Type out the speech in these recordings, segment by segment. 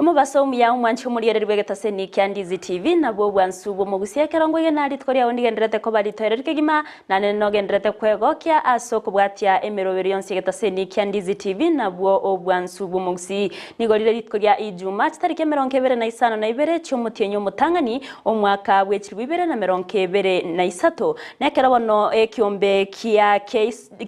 Omobaso omuya omwanchi omoriereri bw'egetaseni kia Ndizi TV, nabwo obwansu bw'omogusia ekerongo igena rituko riao ndigendererete koba ritoereru kegima, naende nogendererete kwegokia ase okobwatia emeroberio yonsi y'egetaseni kia Ndizi TV, nabwo obwansu bw'omogusii. Nigo rire rituko ria Ijuma, chitariki emerongo ebere na isano na ibere chi'omotienyi omotang'ani, omwaka bw'echilifu ibere na merongo ebere na isato. Nekero bono ekiombe kia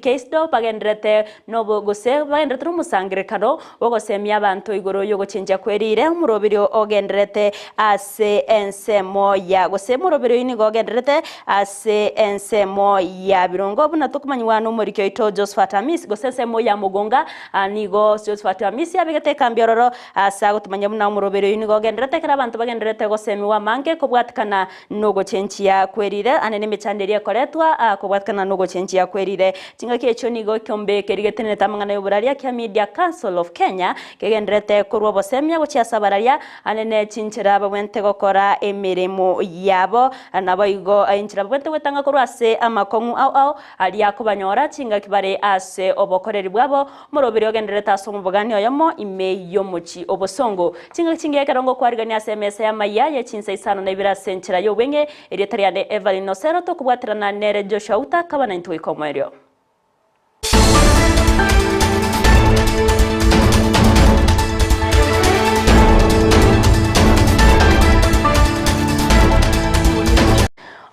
Keisdo bagendererete nobo gose bagendererete nomosangererekano bw'ogosemia abanto igoro y'ogochenchia kwe riire, omoroberio ogendererete ase ensemo ya gose omoroberio oyio nigo ogendererete ase ensemo ya birongo buna tokomanyigwa nomoriki oito Josephat Amisi gose ensemo ya Mogonga nigo Josephat Amisi abegete ekambi ororo ase agotomanyia buna omoroberio oyio nigo ogendererete ekero abanto bagendererete gosemiwa amange kobwatikana Nogochenchia kwerire, ane nemechando eria ekoretwa kobwatikana nogochenchia kwerire. Chingaki echio nigo ekeombe keria getenenete amang'ana y'oboraria kia Media Council of Kenya kegendererete korwa obosemia gochia ase abararia ane ne chinchera babwenerete gokora emeremo yabo naboigo enchera babwenerete gwetanga korwa ase amakong'u ao ao aria akobanyora chingaki bare ase obokoreri bwabo Omoroberi ogendererete ase omobogani oyomo ime y'omochie obosongo. Chingaki chingiya ekero ngokwarigania ase emesa y'amayia ye chinsa isano na ibere ase enchera y'obweng'e, erieta riane Evelyn Osero tokobwaterana nere Joshua Uta kaba naintwe goika omoerio.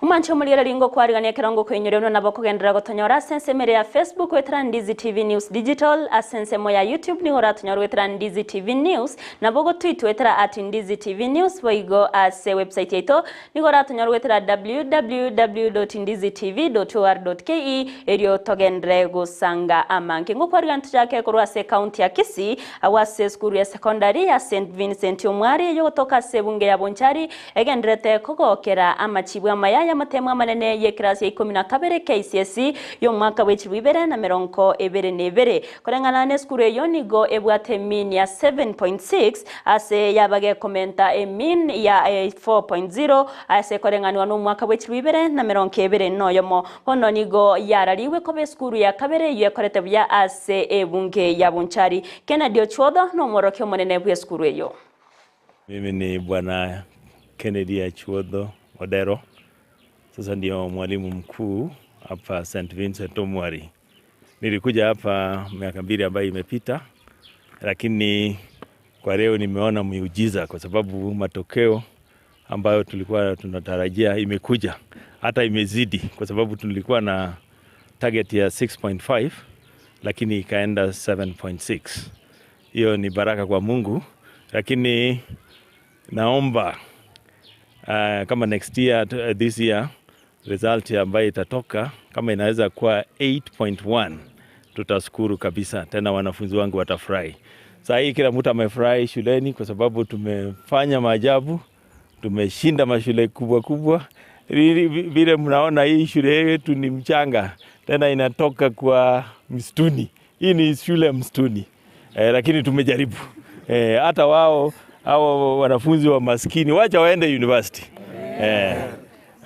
Omwanche omoriereri ngokwarigania ekero ngokoinyoria buna nabo okogenderera gotonyora ase ensemo ere ya Facebook goetera Ndizi TV News Digital, ase ensemo ya YouTube nigo oratonyore goetera Ndizi TV News, nabo ogotweet goetera at Ndizi TV News, boigo ase website yaito nigo oratonyore goetera www.ndizitv.or.ke erio togenderere gosanga amange. Ngokwarigania tochake korwa ase ecounty ya Kisii, agwo ase esukuru ya secondary ya St Vincent Omwari eyogotoka ase ebunge ya Bonchari, Egendererete kogokera amachibu amaya y'amatemo amanene y'ekerasi ya ikomi na kabere KCSE y'omwaka bw'echilifu ibere na merongo ebere na ebere. Koreng'ana nesukuru eyio nigo ebwate emean ya 7.6 ase yaba gekomenta emean ya 4.0 ase koreng'anigwa nomwaka bw'echilifu ibere na merongo ebere noyomo. Bono nigo yararigwe koba esukuru ya kabere eyio ekorete buya ase ebunge ya Bonchari. Kennedy Ochuodho nomworokia omonene bw'esukuru eyio. Mimi ni Bwana Kennedy Achuodho Odero, sasa ndio mwalimu mkuu hapa St. Vincent Omwari. Nilikuja hapa miaka mbili ambayo imepita, lakini kwa leo nimeona miujiza kwa sababu matokeo ambayo tulikuwa tunatarajia imekuja, hata imezidi, kwa sababu tulikuwa na target ya 6.5 lakini ikaenda 7.6. Hiyo ni baraka kwa Mungu, lakini naomba uh, kama next year, this year result ambayo itatoka kama inaweza kuwa 8.1 tutashukuru kabisa, tena wanafunzi wangu watafurahi. Saa hii kila mtu amefurahi shuleni kwa sababu tumefanya maajabu, tumeshinda mashule kubwa kubwa. Vile mnaona hii shule yetu ni mchanga, tena inatoka kwa msituni. Hii ni shule msituni eh, lakini tumejaribu eh, hata wao hao wanafunzi wa maskini wacha waende university eh,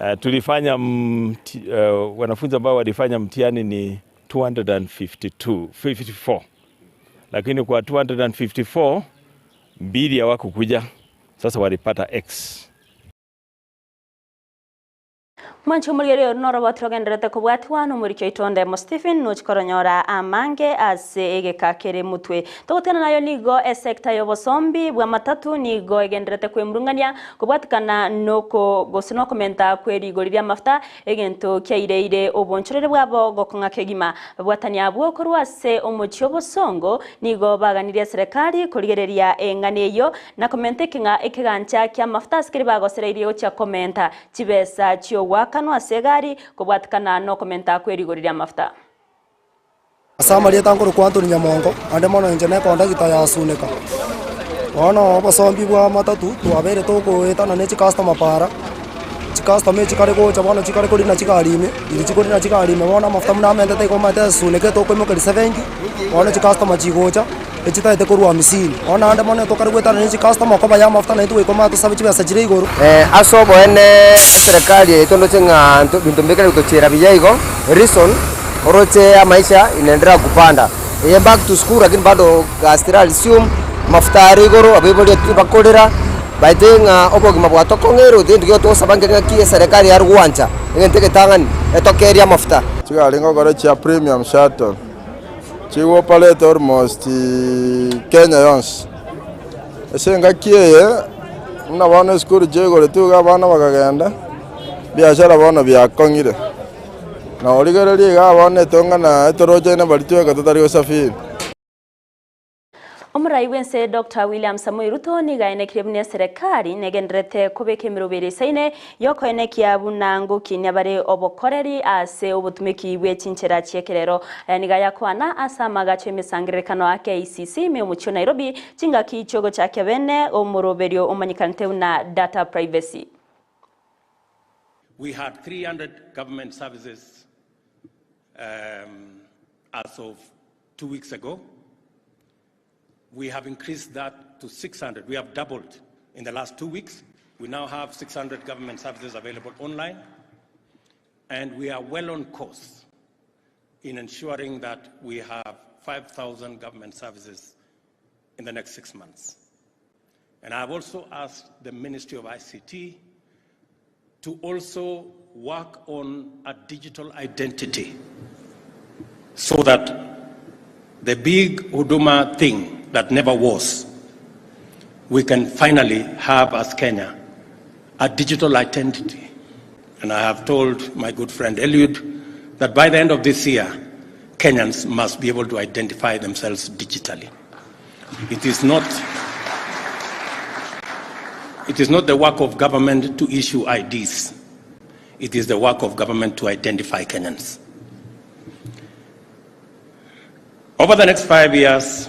eh, tulifanya mti, eh, wanafunzi ambao walifanya mtihani ni 252 54 lakini kwa 254 mbili hawakukuja, sasa walipata X. Mwanche omorigereria oria noroboti rogendererete kobwatiwa nomoriki oito Ndemo Stephen nochi koronyora amange ase egeka kere motwe. Togotigana nayo nigo esecta y'obosombi bw'amatatu nigo egendererete kwemurungania kobwatikana noko gose nokomenta kwe rigori ri'amafuta egento kiaireire obonchorere bwabo gokong'a kegima. Babwatani abwo korwa ase omochie obosongo nigo baganirie eserekari korigereria eng'ana eyio na komenta ekeng'a ekegancha ki'amafuta ase keria bagosereirie gochia komenta Chibesa chi'ogoakanwa ase egari kobwatikana nokomenta kwe rigori ri'amafuta. Ase amarieta nkorokwa Anthony Nyamongo, naende mono inche ne kondagita ya Suneka. Bono obosombi bwa matatu twabeire togoetana ne chicustomer para, chicustomer echi chikare gocha bono chikare korina chigari ime, riria chikorina chigari ime bono amafuta buna amentete igo omanyete Suneka etokoimokeria seventy, bono chicustomer chigocha. echitaete korwa Misiri. Bono naende mono tokare goetana ne chicustomer okoba y'amafuta naintwe goika omanye tosabe chibesa chire igoro. Ase oboene eserekari yaito ndoche ng'a nto binto mbikare gotochiera buya igo, reason, oroche amaisha inaendelea kupanda. Eye back to school lakini bado gas tera resume, Amafuta are igoro, abaibori tibakorera, baete ng'a obogima bwatokong'eire gose gento getogosaba nge ng'aki eserekari yare gwancha, egento egetang'ani, etokerie amafuta. Chigari ngokora chia premium shuttle, chigo operate almost Kenya yonsi. Ase engaki eye, buna bono esukuru chiaigoretwe iga abana bakagenda, ebiashara bono biakong'ire. Na origereria iga bono etong'ana etorochaine baria tweka totari gosafiri. Omorai bw'ense Doctor William Samoei Ruto nigo aenekirie buna eserekari negendererete kobeka emeroberi eisaine y'okoenekia buna ngokinia bare obokoreri ase obotumeki bwe chinchera chi'ekerero. Aya nigo ayakwana ase amagacho y'emesangererekano a KICC ime omochie o Nairobi chingaki chiogochakia bene omoroberio omanyekanete buna data privacy. We had 300 government services um, as of 2 weeks ago. We have increased that to 600. We have doubled in the last 2 weeks. We now have 600 government services available online, and we are well on course in ensuring that we have 5,000 government services in the next 6 months. And I've also asked the Ministry of ICT to also work on a digital identity so that the big Huduma thing that never was, we can finally have as Kenya a digital identity. And I have told my good friend Eliud that by the end of this year, Kenyans must be able to identify themselves digitally. It is not, it is not the work of government to issue IDs. It is the work of government to identify Kenyans. Over the next 5 years,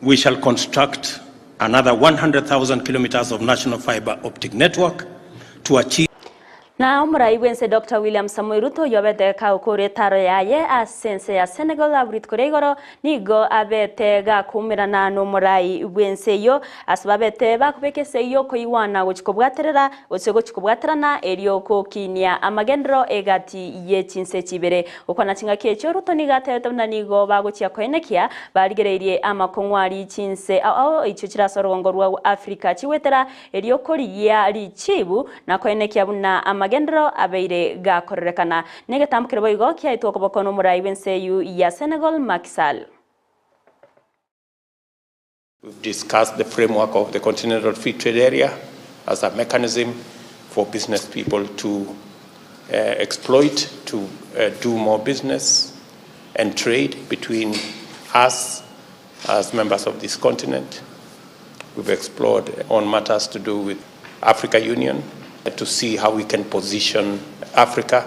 we shall construct another 100,000 kilometers of national fiber optic network to achieve Na omorai bw'ense Doctor William Samoei Ruto oyio obete gakokora etaro yaye ase ense ya Senegal abwo rituko ria igoro nigo abete gakoumerana nomorai bw'ense eyio ase babete bakobeka esegi y'okoigwana gochia kobwaterera gose gochia kobwaterana erio gokinia amagenderero egati ye chinse echi ibere. Gokwana chingaki echio Ruto nigo atebete buna nigo bagochia koenekia barigereirie amakong'u aria chinse ao ao echio chirase orogongo rwa Africa chigwetera Erio korigia richiibu na koenekia buna amagenderero abeire gakorerekana. Negetambokero boigo kiaetwe okoboko nomorai bw'ense eyio ya Senegal Macky Sall. We've discussed the framework of the Continental Free Trade Area as a mechanism for business people to exploit to do more business and trade between us as members of this continent. We've explored on matters to do with Africa Union to see how we can position Africa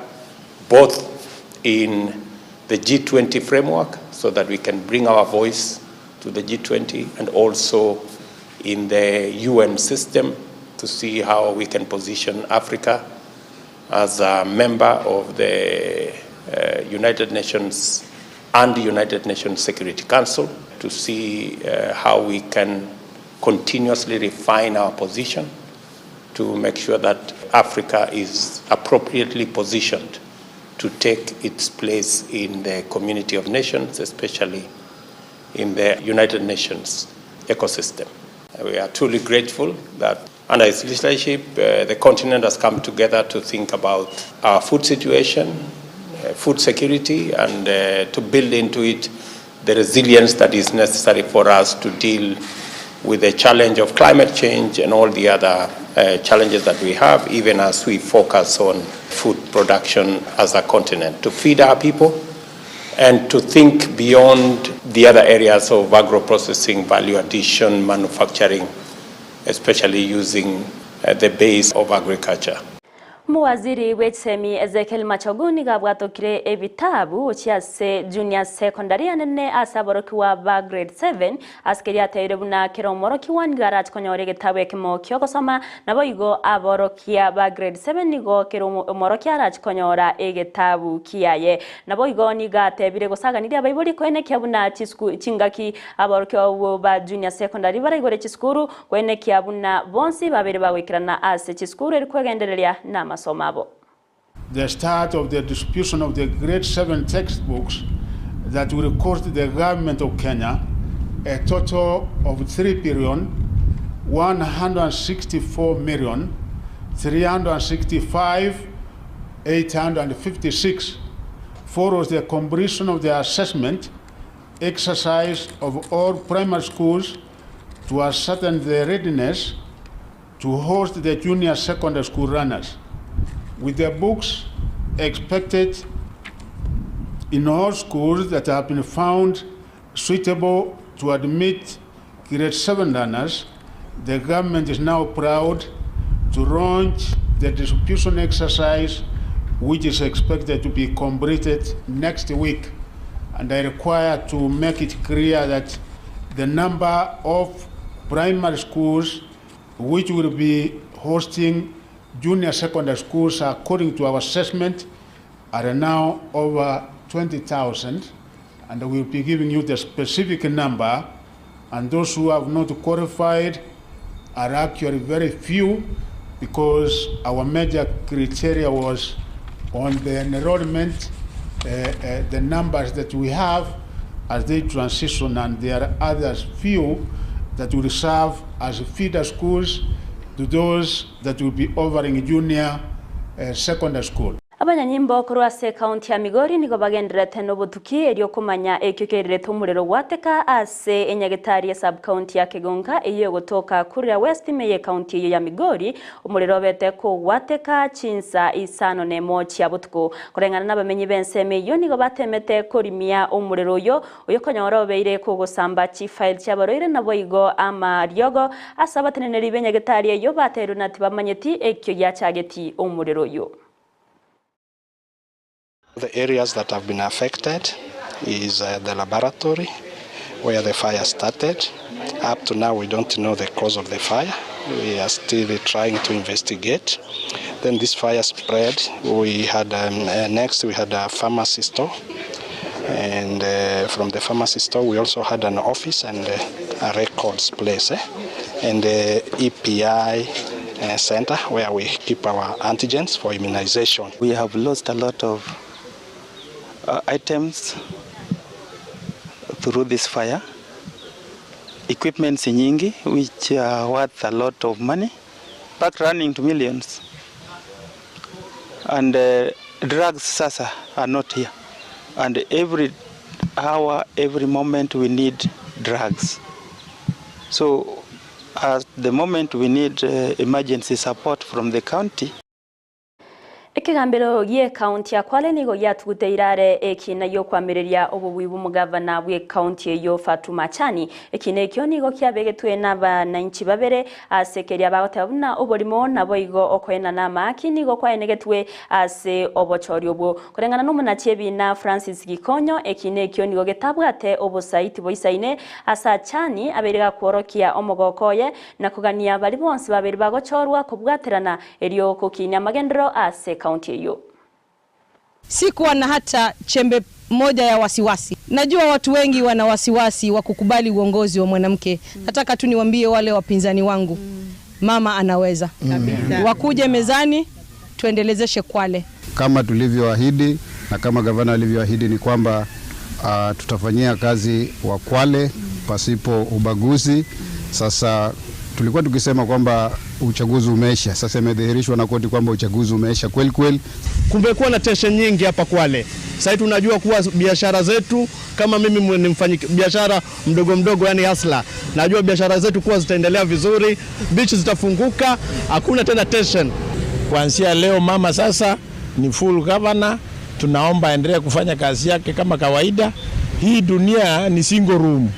both in the G20 framework so that we can bring our voice to the G20 and also in the UN system to see how we can position Africa as a member of the uh, United Nations and the United Nations Security Council to see uh, how we can continuously refine our position to make sure that Africa is appropriately positioned to take its place in the community of nations, especially in the United Nations ecosystem. We are truly grateful that under his leadership, uh, the continent has come together to think about our food situation, uh, food security, and uh, to build into it the resilience that is necessary for us to deal with the challenge of climate change and all the other uh, challenges that we have, even as we focus on food production as a continent, to feed our people and to think beyond the other areas of agro-processing, value addition, manufacturing, especially using uh, the base of agriculture. Omowaziri bw'echisemi Ezekiel Machogu nigo abwatokire ebitabu gochia ase Junior Secondary anene ase aborokigwa ba Grade 7 ase keria ateire buna kera omworokigwa nigo arache konyora egetabu ekemo ki'ogosoma naboigo aborokia ba Grade 7 nigo kera omworokia arache konyora egetabu kiaye. Naboigo nigo atebire gose aganirie abaibori koenekia buna chisuku chingaki aborokigwa abwo ba Junior Secondary baraigore chisukuru Koenekia buna bonsi babeire bagoikerana ase chisukuru eri kwegendereria namasomo abo. The start of the distribution of the grade 7 textbooks that will cost the government of Kenya a total of 3 billion 164 million 365 856 follows the completion of the assessment exercise of all primary schools to ascertain their readiness to host the junior secondary school runners, with the books expected in all schools that have been found suitable to admit grade 7 learners. The government is now proud to launch the distribution exercise, which is expected to be completed next week. And I require to make it clear that the number of primary schools which will be hosting junior secondary schools according to our assessment are now over 20,000, and we will be giving you the specific number, and those who have not qualified are actually very few, because our major criteria was on the enrollment, the numbers that we have as they transition, and there are others few that will serve as feeder schools to those that will be offering junior secondary school. Abanyanyimbo korwa ase ekaunti ya Migori nigo bagendererete nobotuki erio komanya ekio kererete omorero gwateka ase enyagetari ya sub-county ya Kegonga eyio egotoka Kuria West ime y'ekaunti eyio ya Migori. Omorero obete kogwateka chinsa isano nemo chia botuko. Koreng'ana nabamenyi b'ensemo eyio nigo batemete korimia omorero oyo oyokonyora obeire kogosamba chifaili chiabaroire naboigo amariogo ase abateneneri b'enyagetari eyio baterwe na tibamanyeti ekio giachageti omorero oyo. The areas that have been affected is the laboratory where the fire started. Up to now we don't know the cause of the fire. We are still trying to investigate. Then this fire spread. We had next we had a pharmacy store, and from the pharmacy store we also had an office and a records place, and the EPI center where we keep our antigens for immunization. We have lost a lot of items through this fire. Equipments nyingi which are worth a lot of money, back running to millions. And drugs sasa are not here. And every hour, every moment we need drugs. So at the moment we need emergency support from the county. Ekegambero gie county ya Kwale nigo giatuguteire are ekina giokwamireria obobui bw'omogavana bw'ekaunti eyo Fatuma Achani. Ekina ekio nigo kiabegetwe n'abananchi babere ase keria bagoteba buna oborimo naboigo okoena na amaki nigo kwaenegetwe ase obochori obwo. Koreng'ana n'omonachi ebina Francis Gikonyo, ekina ekio nigo getabwate obosaiti boisaine ase Achani abeire gakworokia omogoko oye na kogania bari bonsi babere bagochorwa kobwaterana erio kokinia amagendero ase kaunti hiyo. Sikuwa na hata chembe moja ya wasiwasi. Najua watu wengi wana wasiwasi wa kukubali uongozi wa mwanamke. Nataka tu niwaambie wale wapinzani wangu, mama anaweza. Wakuje mezani tuendelezeshe Kwale. Kama tulivyoahidi na kama gavana alivyoahidi ni kwamba tutafanyia kazi wa Kwale pasipo ubaguzi. Sasa tulikuwa tukisema kwamba uchaguzi umeisha. Sasa imedhihirishwa na koti kwamba uchaguzi umeisha kweli kweli. Kumekuwa na tension nyingi hapa Kwale. Sasa tunajua kuwa biashara zetu, kama mimi ni mfanyi biashara mdogo mdogo, yani hustler, najua biashara zetu kuwa zitaendelea vizuri, beach zitafunguka, hakuna tena tension. Kuanzia leo mama sasa ni full governor, tunaomba aendelee kufanya kazi yake kama kawaida. Hii dunia ni single room.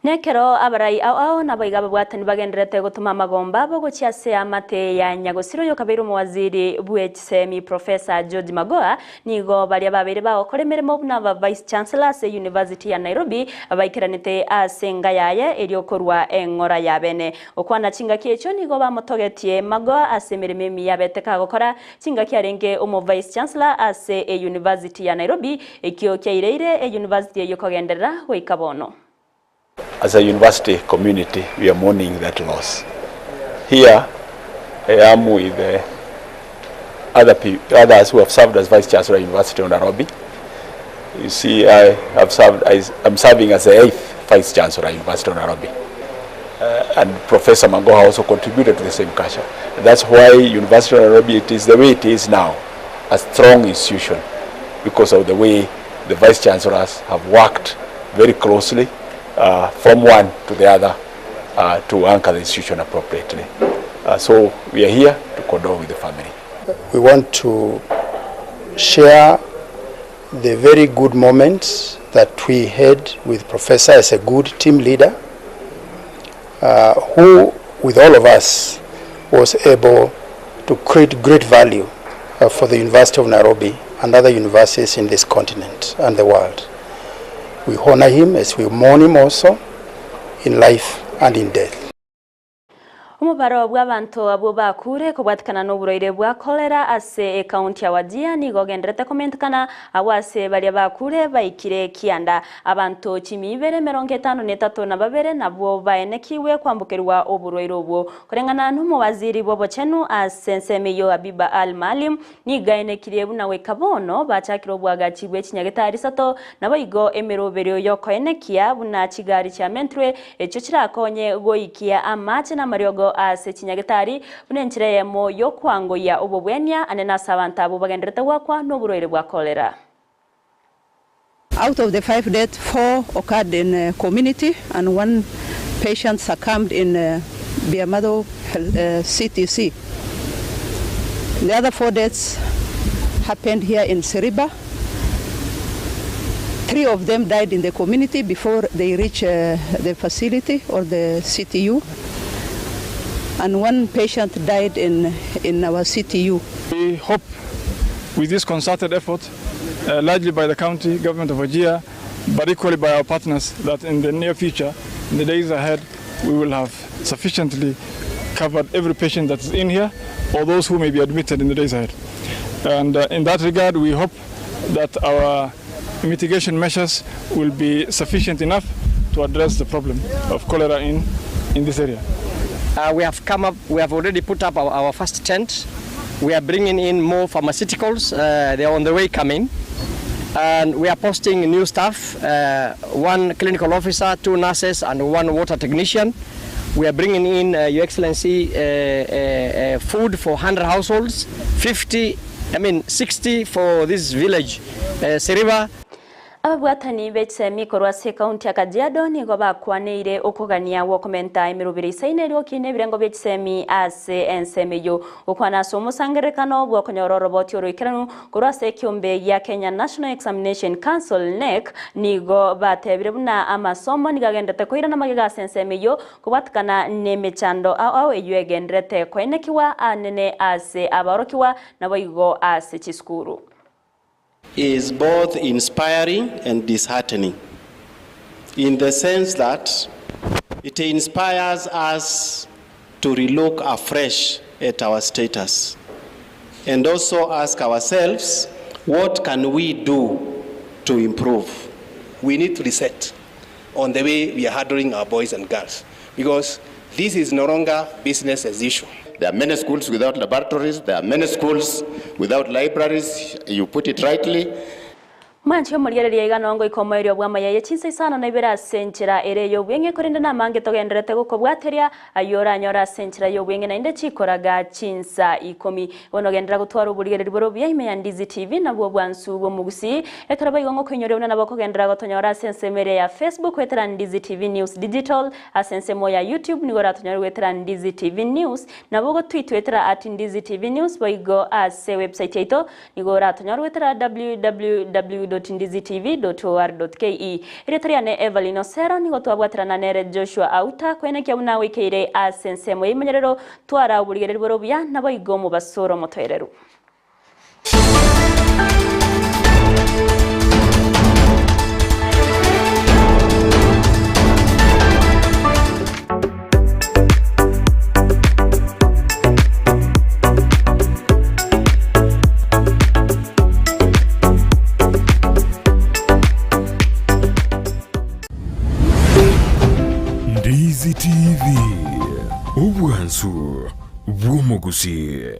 Nekero abarai ao ao nabaiga babwatani bagenderete gutuma magomba bogochia ase amate ya nyagosiro yokabeire omowaziri bw'echisemi Professor George Magoha nigo baria babere bagokora emeremo buna ba Vice Chancellor ase University ya Nairobi baikeranete ase enga yaye eriokorwa eng'ora ya bene. Okwana chingaki echo nigo bamotogetie Magoha ase emeremo emiya abete kagokora chingaki arenge omo Vice Chancellor ase e University ya Nairobi ekio kiaireire e University eyo kogenderera goika bono. As a university community, we are mourning that loss. Here, I am with others who have served as Vice Chancellor of University of Nairobi. You see, I have served, I am serving as the eighth Vice Chancellor at University of Nairobi. Uh, and Professor Magoha also contributed to the same culture. And that's why University of Nairobi it is the way it is now, a strong institution, because of the way the Vice Chancellors have worked very closely uh, from one to the other uh, to anchor the institution appropriately. Uh, so we are here to condole with the family. We want to share the very good moments that we had with Professor as a good team leader, uh, who, with all of us, was able to create great value uh, for the University of Nairobi and other universities in this continent and the world. We honor him as we mourn him also in life and in death. Omobaro bw'abanto abwo bakure kobwatikana noborwaire bwa cholera ase ekaunti ya Wajir nigo ogenderete komentekana abwo ase baria bakure baikire kianda. Abanto chimi ibere emerongo etano na etato na babere nabwo baenekiwe kwambokerwa oborwaire obwo. Koreng'ana nomowaziri bw'obochenu ase ensemo eyio Habiba Al Maalim nigo aenekirie buna goika bono bachakire obwagachi bwe chinyagetari isato naboigo emeroberio yokoenekia buna chigari chiamentirwe echio chirakonye goikia amache na amariogo ase chinyagetari buna enchera eyemo y'okwangoyia obobwenia ane nase abanto abwo bagenderete goakwa noborwaire bwa cholera. Out of the five deaths, four occurred in uh, community and one patient succumbed in uh, Biamado uh, CTC. The other four deaths happened here in Siriba. Three of them died in the community before they reached uh, the facility or the CTU. And one patient died in, in our CTU. We hope with this concerted effort, uh, largely by the county government of Wajir, but equally by our partners, that in the near future, in the days ahead, we will have sufficiently covered every patient that is in here or those who may be admitted in the days ahead. And uh, in that regard, we hope that our mitigation measures will be sufficient enough to address the problem of cholera in, in this area. Uh, we have come up, we have already put up our, our first tent. We are bringing in more pharmaceuticals. Uh, they are on the way coming. And we are posting new staff, uh, one clinical officer, two nurses, and one water technician. We are bringing in, uh, Your Excellency, uh, uh, uh, food for 100 households, 50, I mean 60 for this village, uh, Siriba. Ababwatani be chisemi korwa ase ekaunti ya Kajiado nigo bakwaneire okogania gwokomenta emerobere isaine erio okina ebirengo bia chisemi ase ensemo eyio. Gokwana ase omosangererekano bwokonyora oroboti oroikeranu korwa ase ekiombe gia Kenya National Examination Council KNEC nigo batebire buna amasomo nigo agenderete koirana magega ase ensemo eyio kobwatikana na emechando ao ao eyio egenderete koenekiwa anene ase abaorokiwa naboigo ase chisukuru. is both inspiring and disheartening in the sense that it inspires us to relook afresh at our status and also ask ourselves what can we do to improve. We need to reset on the way we are handling our boys and girls because this is no longer business as usual. There are many schools without laboratories. There are many schools without libraries. You put it rightly. Mwanche omorigereria iga nongo ikomoerio bw'amaya ye chinsa isano na ibere ase enchera ere y'obweng'e korende namange togenderete gokobwateria ayio oranyore ase enchera y'obweng'e naende chikoraga chinsa ikomi. Bono genderera gotwara oborigereria bore obuya ime ya Ndizi TV nabwo obwansu bw'omogusii ekero boigo ngokoinyoria buna nabo okogenderera gotonyora ase ensemo ere ya Facebook goetera Ndizi TV News Digital ase ensemo ya YouTube nigo oratonyore goetera Ndizi TV News nabo ogotwitwetera at Ndizi TV News boigo ase website yaito Nigo oratonyore goetera www.ndizitv.or.ke. Erieta riane Evelyn Osero, nigo twabwaterana nere Joshua Auta koenekia buna goikeire ase ensemo y'eimenyerero twara oborigereria bore obuya naboigo omobaso ore omotoereru. Ndizi TV, obwansu bw'omogusii.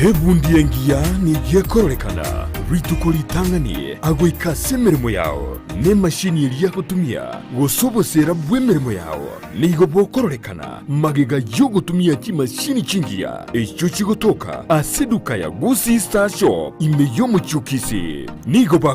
Ebundi engiya nigo ekororekana rituko ritang'ani agoika ase emeremo yao, na emashini eria agotumia, gose oboseera bw'emeremo yao nigo bokororekana magega y'ogotumia chimashini chingiya echio chigotoka ase eduka ya Gusii Star Shop ime y'omochie o Kisii. Nigo ba.